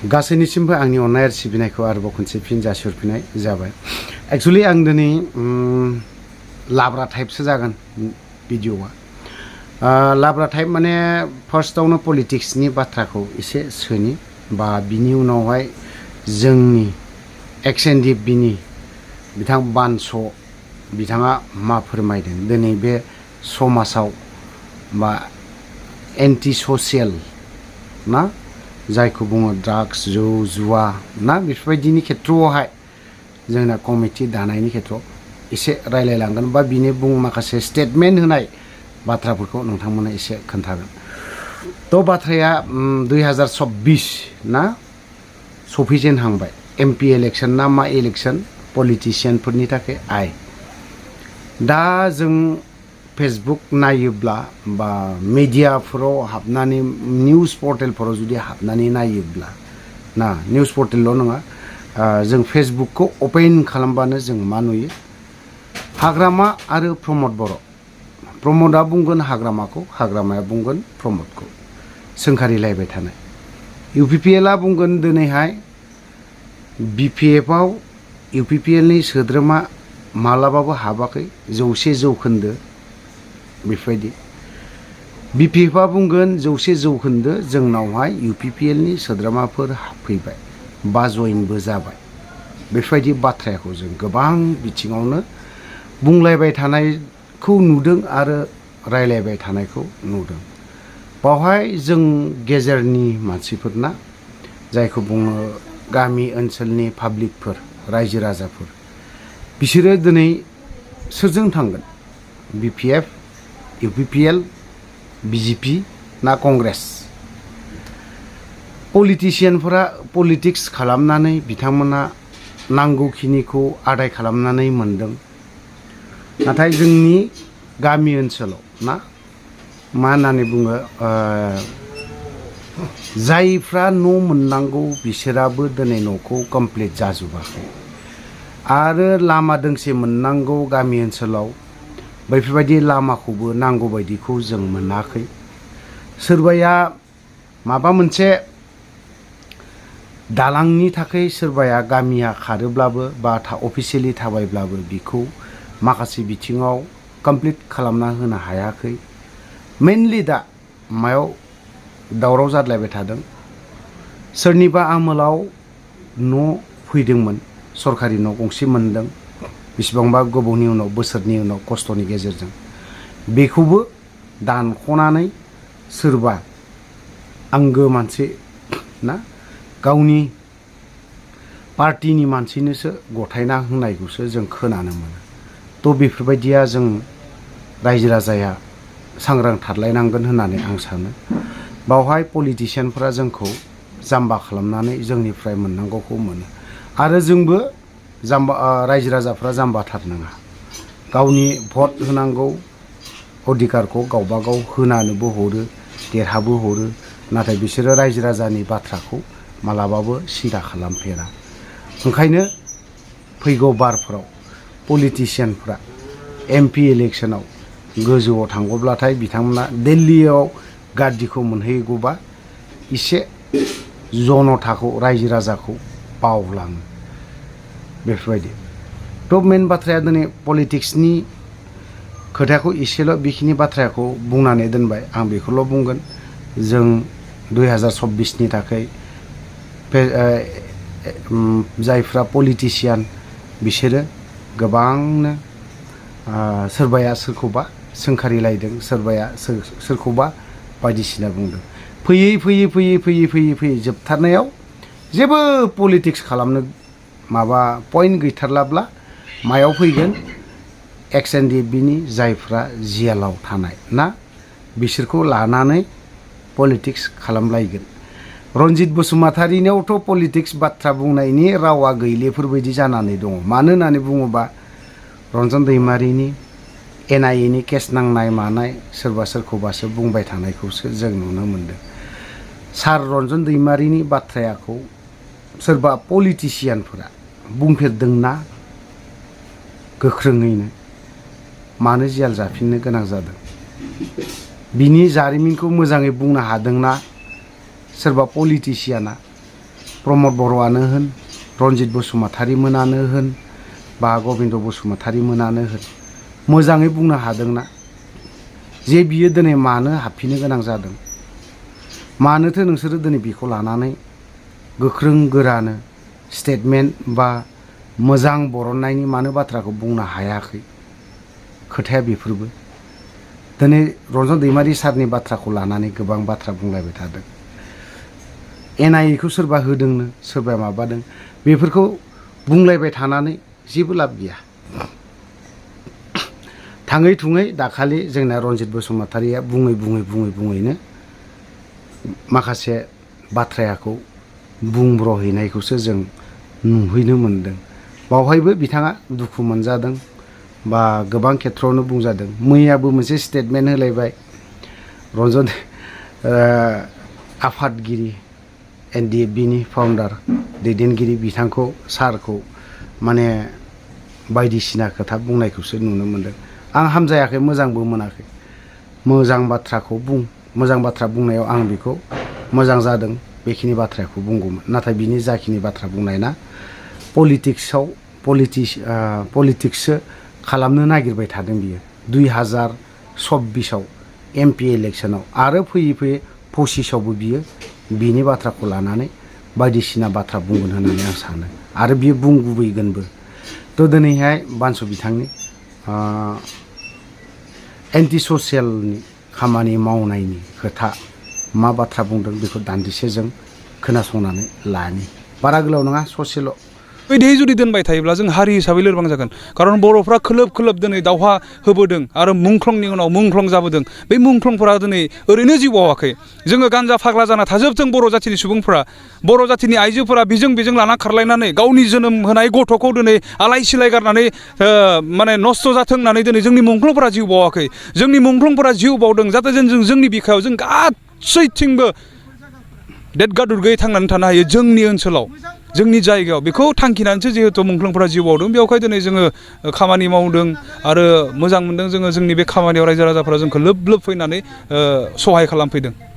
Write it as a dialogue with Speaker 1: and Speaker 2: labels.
Speaker 1: गासैनिसिमबो आंनि अननाय आरो सिबिनायखौ आरोबाव खनसे फिन जासिहरफिननाय जाबाय। एक्चुअली आं दिनै लाब्रा टाइपसो जागोन भिडिअआ। लाब्रा टाइप माने फार्स्टआवनो पलिटिक्सनि बाथ्राखौ एसे सोनि बा बिनि उनावहाय जोंनि एक्स एन डि बिनि बिथां बानस' बिथाङा मा फोरमायदों दिनै बे समाजाव बा एन्टि ससियेल ना जायखौ बुङो ड्राग्स जौ जुवा ना बेफोरबायदिनि खेथ्रआवहाय जोंना कमिटि दानायनि खेथ्रआव एसे रायलायलांगोन बा बिनि माखासे स्टेटमेन्ट होनाय बाथ्राफोरखौ नोंथांमोना एसे खोन्थागोन। थ' बाथ्राया 2024 ना सफैजेनहांबाय एमपि इलेक्सन ना मा इलेक्सन पलिटिशियानफोरनि थाखाय दा जों फेसबुक नायोब्ला बा मिडियाफोराव हाबनानै निउज पर्टेलफोराव जुदि हाबनानै नायोब्ला ना निउज पर्टेलल' नङा जों फेसबुकखौ अपेन खालामबानो जों मा नुयो हाग्रामा आरो प्रमद बर' प्रमदआ बुंगोन हाग्रामाखौ हाग्रामाया बुंगोन प्रमदखौ सोंखारिलायबाय थानाय इउपिपिएलआ बुंगोन दिनैहाय बिपिएफआव इउपिपिएलनि सोद्रोमा मालाबाबो हाबाखै 100% बेफोरबायदि बिपिएफआ बुंगोन 100% जोंनावहाय इउपिपिएलनि सोद्रोमाफोर हाबफैबाय बा जयेनबो जाबाय बेफोरबायदि बाथ्राखौ जों गोबां बिथिङावनो बुंलायबाय थानायखौ नुदों आरो रायलायबाय थानायखौ नुदों। बावहाय जों गेजेरनि मानसिफोरना जायखौ बुङो गामि ओनसोलनि पाब्लिकफोर रायजो राजाफोर बिसोरो दिनै सोरजों थांगोन बिपिएफ इउपिपिएल बिजेपि ना कंग्रेस पलिटिशियानफोरा पलिटिक्स खालामनानै बिथांमोना नांगौखिनिखौ आदाय खालामनानै मोनदों नाथाय जोंनि गामि ओनसोलाव ना मा होननानै बुङो जायफ्रा न' मोननांगौ बिसोराबो दिनै न'खौ कमप्लिट जाजोबाखै आरो लामा दोंसे मोननांगौ गामि ओनसोलाव बैफोरबायदि लामाखौबो नांगौ बायदिखौ जों मोनाखै। सोरबाया माबा मोनसे दालांनि थाखाय सोरबाया गामिया खारोब्लाबो बा अफिसियेलि थाबायब्लाबो बिखौ माखासे बिथिङाव कमप्लिट खालामना होनो हायाखै। मेनलि दा मायाव दावराव जाद्लायबाय थादों सोरनिबा आमोलाव न' फैदोंमोन सरकारि न' गंसे मोनदों बेसेबांबा गोबावनि उनाव बोसोरनि उनाव खस्थ'नि गेजेरजों बेखौबो दानख'नानै सोरबा आंगो मानसि ना गावनि पार्टिनि मानसिनोसो गथायना होनायखौसो जों खोनानो मोनो। थ' बेफोरबायदिया जों रायजो राजाया सांग्रां थारलायनांगोन होननानै आं सानो। बावहाय पलिटिशियानफोरा जोंखौ जाम्बा खालामनानै जोंनिफ्राय मोननांगौखौ मोनो आरो जोंबो जाम्बा रायजो राजाफ्रा जाम्बाथार नङा गावनि भट होनांगौ अधिकारखौ गावबा गाव होनानैबो हरो देरहाबो हरो नाथाय बिसोरो रायजो राजानि बाथ्राखौ मालाबाबो सिन्था खालामफेरा। ओंखायनो फैगौ बारफोराव पलिटिशियानफ्रा एमपि इलेक्सनाव गोजौआव थांगौब्लाथाय बिथांमोना दिल्लीयाव गादिखौ मोनहैगौबा एसे जनताखौ रायजो राजाखौ बावलाङो बेफोरबायदि। थ' मेन बाथ्राया दिनै पलिटिक्सनि खोथाखौ एसेल' बेखिनि बाथ्राखौ बुंनानै दोनबाय आं बेखौल' बुंगोन जों 2024नि थाखाय जायफ्रा पलिटिशियान बिसोरो गोबांनो सोरबाया सोरखौबा सोंखारिलायदों सोरबाया सोरखौबा बायदिसिना बुंदों फैयै जोबथारनायाव जेबो पलिटिक्स खालामनो माबा पइन्ट गैथारलाब्ला मायाव फैगोन एक्स एन डि बिनि जायफ्रा जेलाव थानाय ना बिसोरखौ लानानै पलिटिक्स खालामलायगोन। रनजित बसुमतारिनियावथ' पलिटिक्स बाथ्रा बुंनायनि रावा गैलेफोरबायदि जानानै दङ। मानो होननानै बुङोबा रन्जन दैमारिनि NIA केस नांनाय मानाय सोरबा सोरखौबासो बुंबाय थानायखौसो जों नुनो मोनदों। सार रन्जन दैमारिनि बाथ्राखौ सोरबा पलिटिशियानफोरा बुंफेरदोंना गोख्रोङैनो मानो जेल जाफिननो गोनां जादों बिनि जारिमिनखौ मोजाङै बुंनो हादोंना सोरबा पलिटिशियाना प्रमद बर'आनो होन रन्जित बसुमतारी मोनानो होन बा गबिन्द बसुमतारी मोनानो होन मोजाङै बुंनो हादोंना जे बियो दिनै मानो हाबफिननो गोनां जादों मानोथो नोंसोरो दिनै बेखौ लानानै गोख्रों गोरानो स्टेटमेन्ट बा मोजां बरननायनि मानो बाथ्राखौ बुंनो हायाखै खोथाया बेफोरबो दिनै रन्जन दैमारि सारनि बाथ्राखौ लानानै गोबां बाथ्रा बुंलायबाय थादों NIA खौ सोरबा होदोंनो सोरबा माबादों बेफोरखौ बुंलायबाय थानानै जेबो लाब गैया थाङै थुङै दाखालि जोंना रन्जित बसुमतारिया बुङैनो माखासे बाथ्राखौ बुंब्रहैनायखौसो जों नुहैनो मोनदों बावहायबो बिथाङा दुखु मोनजादों बा गोबां खेथ्रआवनो बुंजादों मैयाबो मोनसे स्टेटमेन्ट होलायबाय रन्जन आफादगिरि NDFB नि फाउन्डार दैदेनगिरि बिथांखौ सारखौ माने बायदिसिना खोथा बुंनायखौसो नुनो मोनदों आं हामजायाखै मोजांबो मोनाखै मोजां बाथ्राखौ मोजां बाथ्रा बुंनायाव आं बेखौ मोजां जादों बेखिनि बाथ्राखौ बुंगौमोन नाथाय बिनि जाखिनि बाथ्रा बुंनाय ना पलिटिक्ससो खालामनो नागिरबाय थादों बियो 2024 MP इलेक्सनाव आरो फैयै 25आवबो बियो बिनि बाथ्राखौ लानानै बायदिसिना बाथ्रा बुंगोन होननानै आं सानो आरो बियो बुंगुबैगोनबो थ' दिनैहाय बानसु बिथांनि एन्टि ससियेलनि खामानि मावनायनि खोथा मा बाथ्रा बुंदों बेखौ दान्दिसे जों खोनासंनानै लानि बारा गोलाव नङा ससेल'
Speaker 2: बिदियै जुदि दोनबाय थायोब्ला जों हारि हिसाबै लोरबां जागोन खारन बर'फ्रा खोलोब दिनै दावहा होबोदों आरो मुंख्लंनि उनाव मुंख्लं जाबोदों बे मुंख्लंफोरा दिनै ओरैनो जिउ बावाखै जोङो गान्जा फाग्ला जाना थाजोबथों बर' जाथिनि सुबुंफोरा बर' जाथिनि आइजोफोरा बिजों लाना खारलायनानै गावनि जोनोम होनाय गथ'खौ दिनै आलाय सिलाय गारनानै माने नस्थ' जाथों होननानै दिनै जोंनि मुंख्लंफोरा जिउ बावाखै जोंनि मुंख्लंफोरा जिउ बावदों जाहाथे जोंनि बिखायाव जों गासैथिंबो देदगा दुर्गयै थांनानै थानो हायो जोंनि ओनसोलाव जोंनि जायगायाव बेखौ थांखिनानैसो जिहेतु मुंख्लंफोरा जिउ बावदों बेवहाय दिनै जोङो खामानि मावदों आरो मोजां मोनदों जोङो जोंनि बे खामानियाव रायजो राजाफोरा जोंखौ लोब फैनानै सहाय खालामफैदों